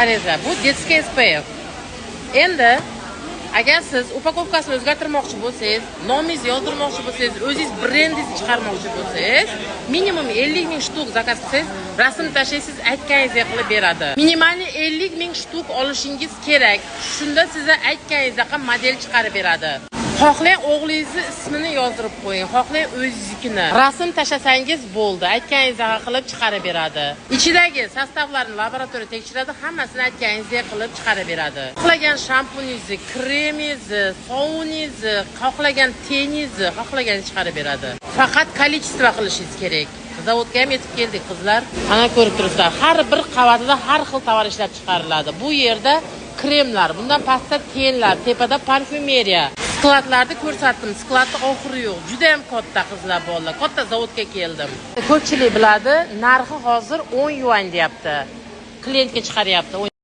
Qaranglar, bu детский SPF. Endi agar siz упаковка sini o'zgartirmoqchi bo'lsangiz, nomingizni yozdirmoqchi bo'lsangiz, o'zingiz brendingizni chiqarmoqchi bo'lsangiz, minimum 50 ming штук заказ qilsangiz, rasm tashlaysiz, aytganingizdek qilib beradi. Минимальный 50 ming штук olishingiz kerak. Shunda sizga aytganingizdek model chiqarib beradi. Xohlang, o'g'lingizni ismini yozdirib qo'ying, xohlang, o'zingiznikini. Rasm tashlasangiz bo'ldi, aytganingizdek qilib chiqarib beradi. Ichidagi состав larni laboratoriya tekshiradi, hammasini aytganingizdek qilib chiqarib beradi. Xohlagan shampuningizni, kremingizni, sovuningizni, xohlagan тени ngizni, xohlaganini chiqarib beradi. Faqat количество qilishingiz kerak. Zavodga ham yetib keldik, qizlar. Mana, ko'rib turibsizlar, har bir qavatida har xil tovar ishlab chiqariladi. Bu yerda kremlar, bundan pastda тени lar, tepada parfyumeriya. Склад larni ko'rsatdim. Склад ni oxiri yo'q. Juda ham katta, qizlar, bolalar. Katta zavodga keldim. Ko'pchilik biladi, narxi hozir 10 yuan deyapti. Klientga chiqaryapti.